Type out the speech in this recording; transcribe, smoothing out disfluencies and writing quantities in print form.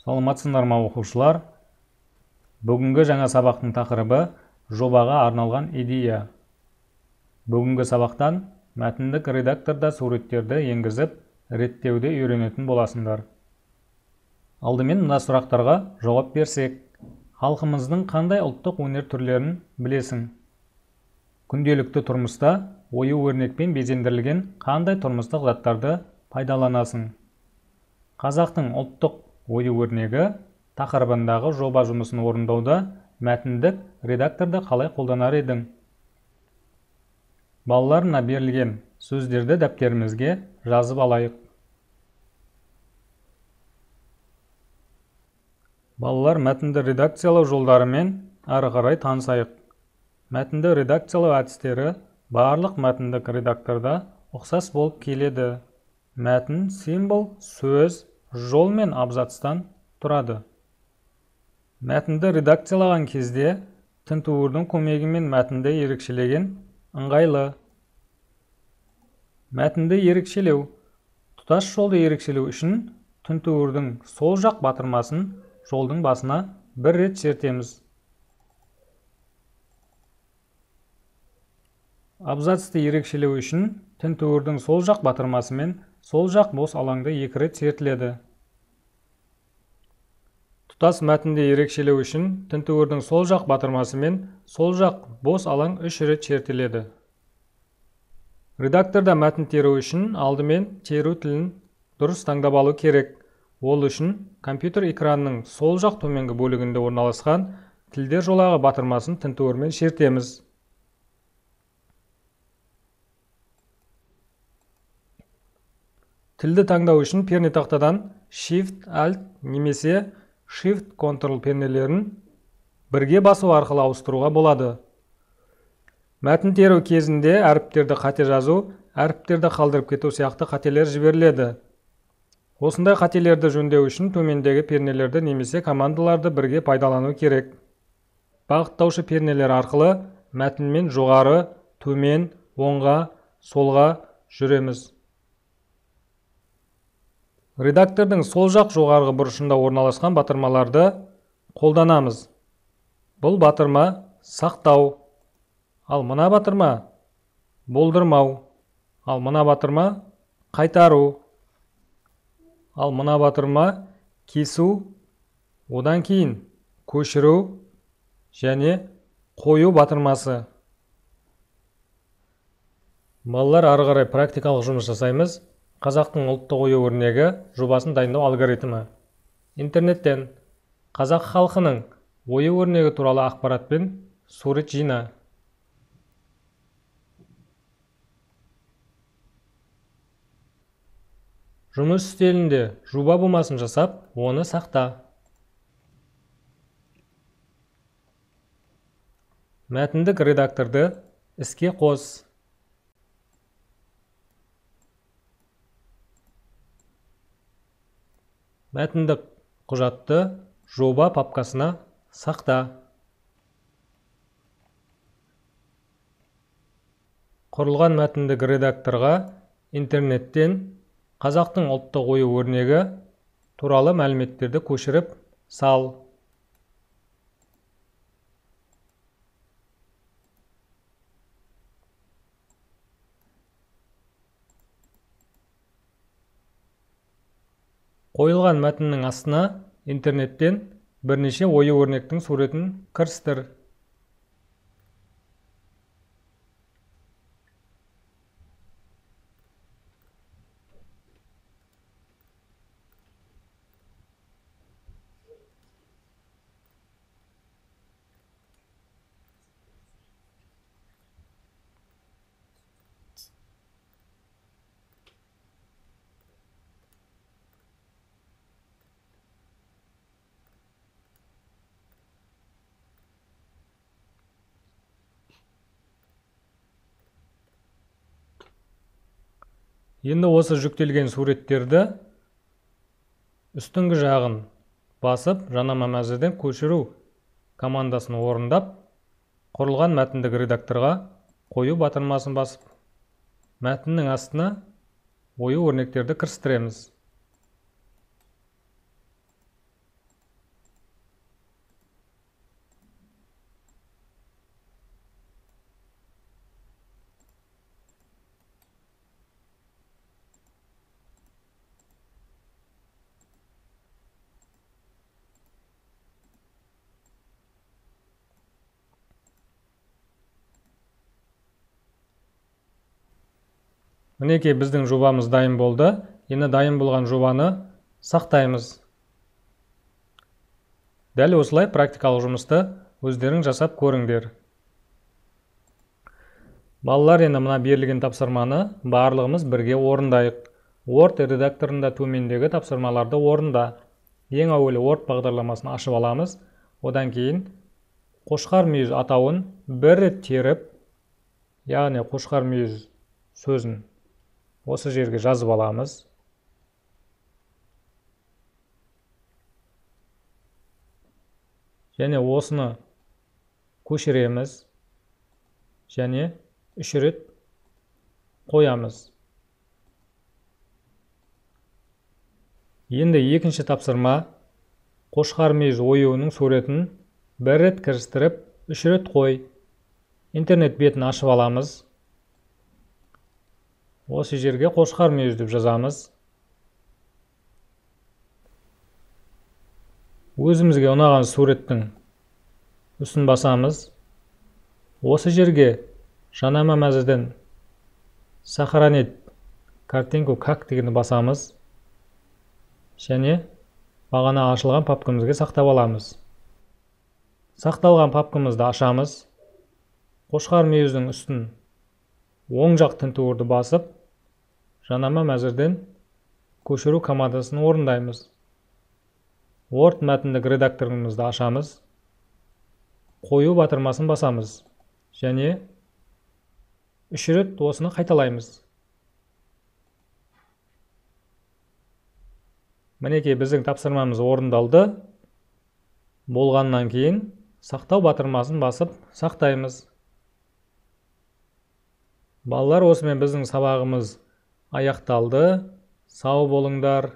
Саламатсыңдар ма, оқушылар? Бүгінгі жаңа сабақтың тақырыбы жобаға арналған идея. Бүгінгі сабақтан мәтіндік редакторда суреттерді енгізіп, реттеуді үйренетін боласыңдар. Алдымен мына сұрақтарға жауап берсек. Халқымыздың қандай ұлттық өнер түрлерін білесің? Күнделікті тұрмыста ою-өрнекпен безендірілген қандай тұрмыстық заттарды пайдаланасың? Қазақтың ұлттық ою-өрнегі тақырыбындағы жоба жұмысын орындауда мәтіндік редакторды қалай қолданар едің? Балаларына берілген сөздерді дәптерімізге жазып алайық. Балалар, мәтінді редакциялау жолдарымен ары қарай танысайық. Мәтінді редакциялау әдістері барлық мәтіндік редакторда ұқсас болып келеді. Мәтін символ, сөз, жол мен абзацтан тұрады. Мәтінді редакциялаған кезде тінтуірдің көмегімен мәтінді ерекшелеген ыңғайлы. Мәтінді ерекшелеу. Тұтас жолды ерекшелеу үшін тінтуірдің сол жақ батырмасын жолдың басына бір рет шертеміз. Абзацты ерекшелеу үшін тінтуірдің сол жақ батырмасымен сол жақ бос алаңды екі рет шертіледі. Тұтас мәтінді ерекшелеу үшін тінтуірдің сол жақ батырмасымен сол жақ бос алаң 3 рет шертіледі. Редакторда мәтін теру үшін алдымен теру тілін дұрыс таңдап алу керек. Ол үшін компьютер экранының сол жақ төменгі бөлігінде орналасқан тілдер жолағы батырмасын тінтуірмен шертеміз. Тілді таңдау үшін пернетақтадан Shift, Alt немесе Shift, Ctrl пернелерін бірге басу арқылы ауыстыруға болады. Мәтін теру кезінде әріптерді қате жазу, әріптерді қалдырып кету сияқты қателер жіберіледі. Осындай қателерді жөндеу үшін төмендегі пернелерді немесе командаларды бірге пайдалану керек. Бағыттаушы пернелер арқылы мәтінмен жоғары, төмен, оңға, солға жүреміз. Редактордың сол жақ жоғарғы бұрышында орналасқан батырмаларды қолданамыз. Бұл батырма сақтау, ал мына батырма болдырмау, ал мына батырма қайтару, ал мына батырма кесу, одан кейін көшіру және қою батырмасы. Балалар, ары қарай практикалық жұмыс жасаймыз. Қазақтың ұлттық ою-өрнегі жобасын дайындау алгоритмі. Интернеттен қазақ халқының ою-өрнегі туралы ақпаратпен сурет жина. Жұмыс үстелінде жоба бумасын жасап, оны сақта. Мәтіндік редакторды іске қос. Мәтіндік құжатты жоба папкасына сақта. Құрылған мәтіндік редакторға интернеттен қазақтың ұлттық ою-өрнегі туралы мәліметтерді көшіріп сал. Қойылған мәтіннің астына интернеттен бірнеше ою-өрнектің суретін кірістір. Енді осы жүктелген суреттерді үстіңгі жағын басып, жанама мәзірден көшіру командасын орындап, құрылған мәтіндік редакторға қою батырмасын басып, мәтіннің астына ою-өрнектерді кірістіреміз. Мінекей, біздің жобамыз дайын болды. Енді дайын болған жобаны сақтаймыз. Дәл осылай практикалық жұмысты өздерің жасап көріңдер. Балалар, енді мына берілген тапсырманы барлығымыз бірге орындайық. Word редакторында төмендегі тапсырмаларды орында. Ең әуелі Word бағдарламасын ашып аламыз. Одан кейін қошқар мүйіз атауын бір рет теріп, яғни қошқар мүйіз сөзін осы жерге жазып аламыз. Және осыны көшіреміз және 3 рет қоямыз. Енді екінші тапсырма, қошқар мүйіз оюының суретін бір рет кірістіріп 3 рет қой. Интернет бетін ашып аламыз. Осы жерге қошқар мүйіз деп жазамыз. Өзімізге ұнаған суреттің үстін басамыз. Осы жерге жанама мәзірден сохранить картинку как дегенді басамыз. Және бағана ашылған папкамызға сақтап аламыз. Сақталған папкамызды ашамыз. Қошқар мүйіздің үстін оң жақ тінтуірді басып, жанама мәзірден көшіру командасын орындаймыз. Word мәтіндік редакторымызды ашамыз. Қою батырмасын басамыз. Және 3 рет осыны қайталаймыз. Мінекей, біздің тапсырмамыз орындалды. Болғаннан кейін сақтау батырмасын басып сақтаймыз. Балалар, осымен біздің сабағымыз аяқталды. Сау болыңдар.